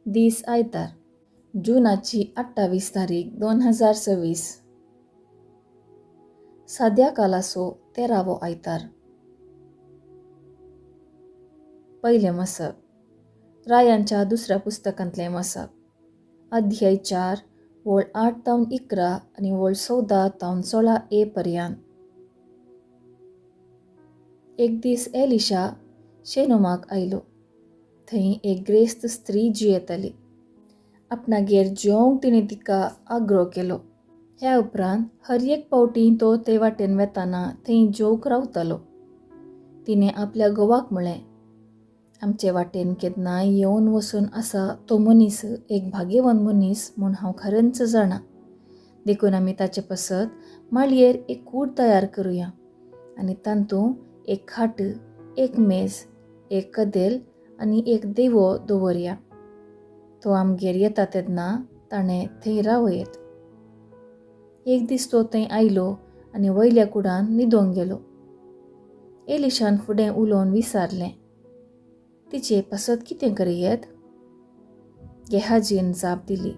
दीस आयतार, जुनाची 28 तारीख 2026. साद्या कालासो 13वो आयतार. पयलें मसप रायांच्या दुसऱ्या पुस्तकांतलें मसप, अध्याय 4 वळ 8 तावन 11 आनी वळ 14 तावन 16 ए पर्यंत. एक दीस एलिशा शेनोमाक आयलो. थंय एक ग्रेस्त स्त्री जियेताली. आपणागेर जेवंक तिणें तिका आग्रो केलो. ह्या उपरांत हर एक पावटी तो ते वाटेन वेताना थंय जेवंक रावतालो. तिणें आपल्या घोवाक म्हळें, आमचे वाटेन केन्नाय येवन वचून आसा तो मनीस एक भाग्यवान मनीस म्हूण हांव खरेंच जाणा. देखून आमी ताचे पासत माळयेर एक कूड तयार करुया आनी तातूंत एक खाट, एक मेज, एक कदेल आनी एक देवो दवरया. तो आमगेर येता तेन्ना ताणें थंय रावयत. एक दीस तो थंय आयलो आनी वयल्या कुडान न्हिदोंक गेलो. एलिशान फुडें उलोवन विचारलें, तिचे पासत कितें करयेत? गेहाजीन जाप दिली,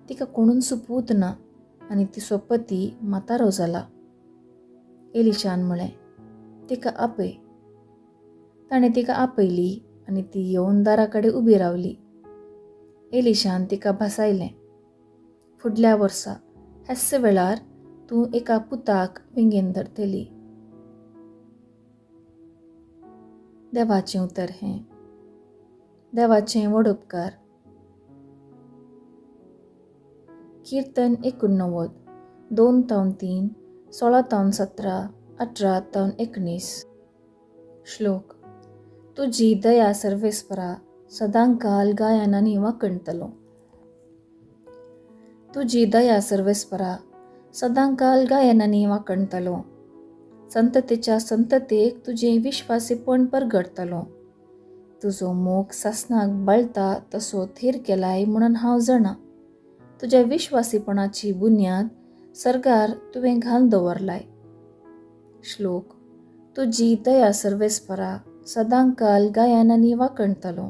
तिका कोणूच पूत ना आनी तिचो पती म्हातारो जाला. एलिशान म्हळें, तिका आपय. ताणें तिका आपयली आनी ती येवन दारा कडेन उबी रावली. एलिशान तिका भासायलें, फुडल्या वर्सा ह्याच वेळार तूं एका पुताक वेंगेन धरतली. देवाचें उतर हें. देवाचें व्हड उपकार. कीर्तन 89, 2 तावन 3, 16 तावन 17, 18 तावन 19. श्लोक. तुजी दया सर्वेस्परा सदांकाल गायनांनी वाकणतलो. तुजी दया सर्वेस्परा सदांकाल गायनांनी वाकणतलो. संततेच्या संततेक तुजें विश्वासीपण परगटतलो. तुजो मोग सासनाक बळता तसो थीर केलाय म्हणून हांव जाणा. तुज्या विश्वासीपणाची बुन्याद सर्गार तुवें घालून दवरलाय. श्लोक. तुजी दया सर्वेस्परा सदांकाल गायनांनी वाकणतलो.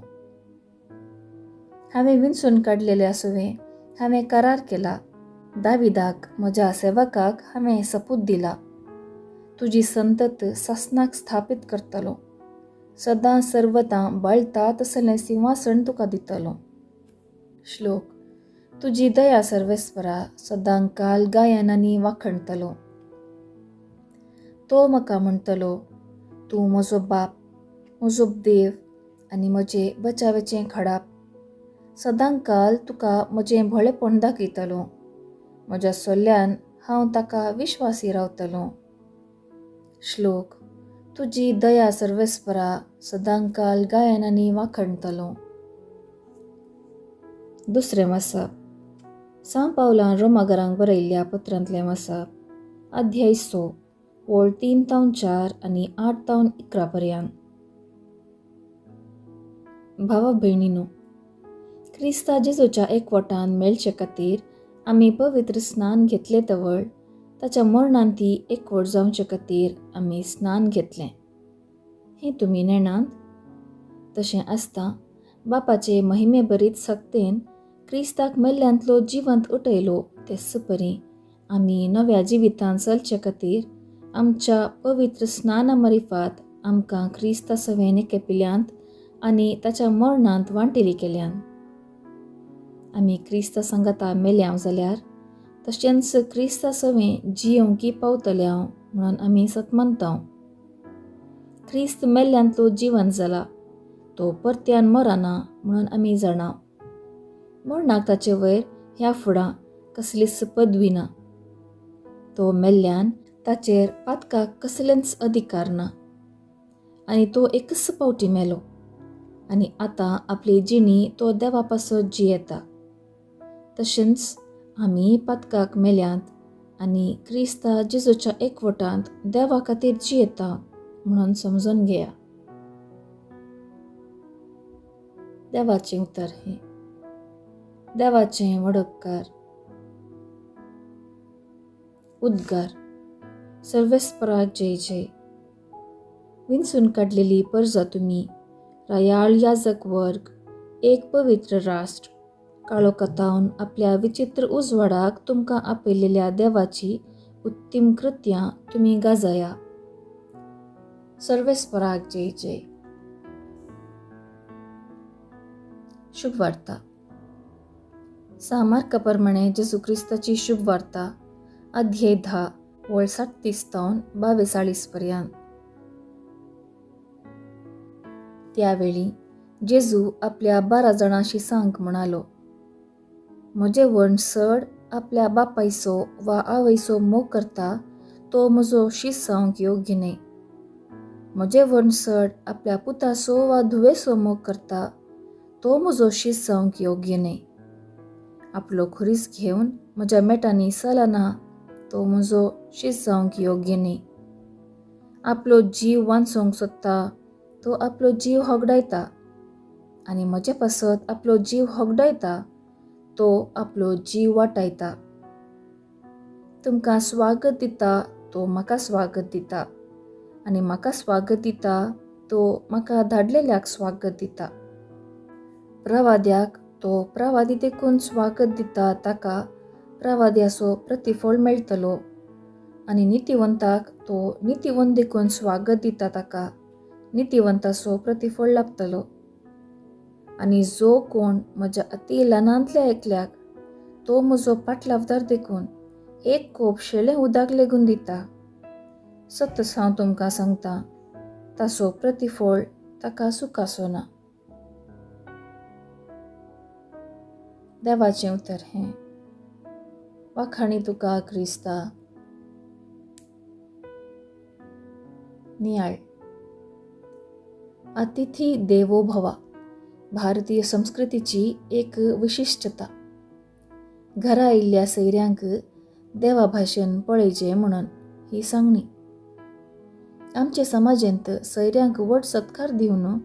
हांवें विंचून काडलेल्या सुवें हांवें करार केला. दाविदाक म्हज्या सेवकाक हांवें सपूत दिला. तुजी संतत सासनाक स्थापीत करतलो. सदां सर्वतां बळता तसलें सिंहासन तुका दितलो. श्लोक. तुजी दया सर्वेस्परा सदांकाल गायनांनी वाखणतलो. तो म्हाका म्हणटलो, तूं म्हजो बाप, म्हजो देव आनी म्हजें बचावेचें खडाप. सदांकाल तुका म्हजें भोळेपण दाखयतलो. म्हज्या सोल्यान हांव ताका विश्वासी रावतलो. श्लोक. तुजी दया सर्वेस्परा सदांकाल गायनांनी वाखणतलो. दुसरें वाचप सां पावलान रोमागरांक बरयल्ल्या पत्रांतलें वाचप, अध्याय 6 वळ 3 तावन 4 आनी 8 तावन 11 पर्यंत. भावा भयणीनो, क्रिस्ता जेजूच्या एकवटान मेळचे खातीर आमी पवित्र स्नान घेतले तवळ ताच्या मरणान ती एकवट जावचे खातीर आमी स्नान घेतलें. हें तुमी नेणात? तशें आसता बापाचे महिमे बरीत सक्तेन क्रिस्ताक मेल्ल्यांतलो जिवंत उठयलो तेच परी आमी नव्या जिवितान चलचे खातीर आमच्या पवित्र स्नाना मारिफात आमकां क्रिस्ता सवें केपिल्यांत आनी ताच्या मरणांत वांटेली केल्यान. आमी क्रिस्ता सांगाता मेल्यांव जाल्यार तशेंच क्रिस्ता सवें जियोंकी पावतल्यांव म्हणून आमी सतमनतांव. क्रिस्त मेल्ल्यांतलो जिवन जाला, तो परत्यान मरना म्हणून आमी जाणा. मरणाक ताचे वयर ह्या फुडां कसलीच पदवी ना. तो मेल्ल्यान ताचेर पातकाक कसलेंच अधिकार ना आनी तो एकच पावटी मेलो आनी आतां आपली जिणी तो देवा पासत जियेता. तशेंच आमी पातकाक मेल्यांत आनी क्रिस्ता जेजूच्या एकवटांत देवा खातीर जियेता म्हणून समजून घेया. देवाचें उतर हें. देवाचें व्हड उपकार. उद्गार. सर्वेस्परा जय जय. विंचून काडलेली परजा तुमी, रायाळ याजक वर्ग, एक पवित्र राष्ट्र, काळोखांतावन आपल्या विचित्र उजवाडाक तुमकां आपयलेल्या देवाची उत्तीम कृत्यां तुमी गाजया. सर्वेस्पराक जय जय. शुभवार्ता. सामार्का प्रमाणे जेजू क्रिस्ताची शुभवार्ता, अध्याय 10 वळ 37 तावन 42 पर्यंत. त्यावेळी जेजू आपल्या 12 जाणांशी सांग म्हणालो, म्हजे वण चड आपल्या बापायचो वा आवयचो मोग करता तो म्हजो शीस जावंक योग्य न्हय. म्हजे वण चड आपल्या पुताचो वा धुवेचो मोग करता तो म्हजो शीस जावंक योग्य न्हय. आपलो खुरीस घेवन म्हज्या मेटांनी चलना तो म्हजो शीस जावंक योग्य न्हय. आपलो जीव वांचोवंक सोदता तो आपलो जीव होगडायता आनी म्हजे पासत आपलो जीव होगडायता तो आपलो जीव वाटायता. तुमकां स्वागत दिता तो म्हाका स्वागत दिता आनी म्हाका स्वागत दिता तो म्हाका धाडलेल्याक स्वागत दिता. प्रवाद्याक तो प्रवादी देखून स्वागत दिता ताका प्रवाद्याचो प्रतिफळ मेळटलो आनी नितिवंताक तो नितिवंत देखून स्वागत दिता ताका नितिवंताचो प्रतिफळ लाभतलो. आनी जो कोण म्हज्या अती ल्हानांतल्या एकल्याक तो म्हजो पाटलावदार देखून एक कोप शेळें उदक लेगून दिता, सत्तच हांव तुमकां सांगता ताचो प्रतिफळ ताका सुखाचो ना. देवाचें उतर हें. वाखाणी तुका क्रिस्ता. नियाळ. अतिथी देवो भवा भारतीय संस्कृतीची एक विशिश्टता. घरा आयिल्ल्या सैऱ्यांक देवा भाशेन पळयचें म्हणून ही सांगणी. आमचे समाजेंत सैऱ्यांक व्हड सत्कार दिवन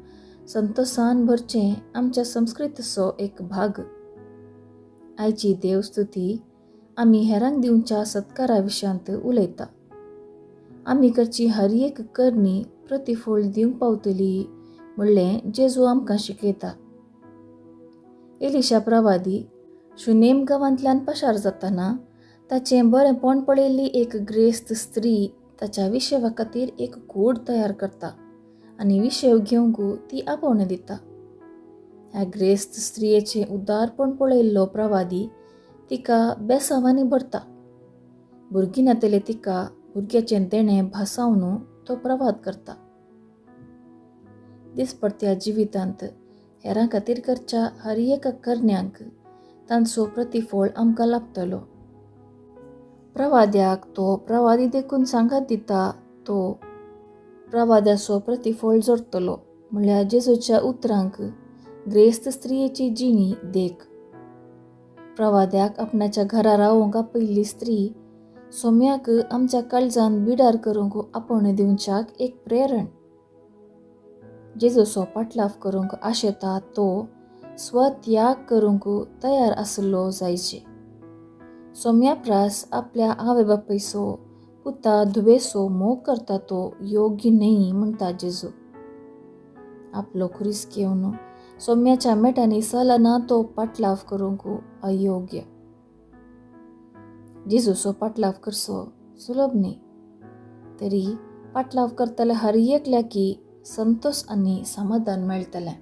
संतोसान भरचें आमच्या संस्कृतीचो एक भाग. आयची देवस्तुती आमी हेरांक दिवच्या सत्कारा विशयांत उलयता. आमी करची हर एक करणी प्रतिफळ दिवंक पावतली म्हणलें जेजू आमकां शिकयता. एलिशा प्रवादी शुनेम गांवांतल्यान पशार जाताना ताचें बरेंपण पळयल्ली एक ग्रेस्त स्त्री ताच्या विशेवा खातीर एक कूड तयार करता आनी विशेव घेवंक ती आपोवणें दिता. ह्या ग्रेस्त स्त्रियेचें उदारपण पळयल्लो प्रवादी तिका बेसांवांनी भरता. भुरगीं नातले तिका भुरग्याचें देणें भासावन तो प्रवाद करता. दिसपडत्या जिवितांत हेरां खातीर करच्या हर एका करण्यांक तांचो प्रतिफळ आमकां लाभतलो. प्रवाद्याक तो प्रवादी देखून सांगात दिता तो प्रवाद्याचो प्रतिफळ जोडटलो म्हणल्यार जेजूच्या उतरांक ग्रेस्त स्त्रियेची जिणी देख. प्रवाद्याक आपणाच्या घरा रावोंक आपयल्ली स्त्री सोम्याक आमच्या काळजान बिडार करूंक आपोवणें दिवच्याक एक प्रेरण. जेजूचो पाटलाव करूंक आशेता तो स्वत्याग करूंक तयार आसलो जायचे. सोम्या प्रास आपल्या आवय बापायचो पुता धुवेचो मोग करता तो योग्य न्हय म्हणटा जेजू. आपलो खुरीस घेवन सोम्याच्या मेटांनी चलना तो पाटलाव करूंक अयोग्य. जेजूचो पाटलाव करचो सुलभ न्हय, तरी पाटलाव करतले हर एकल्याकी संतोष आनी समाधान मेळटलें.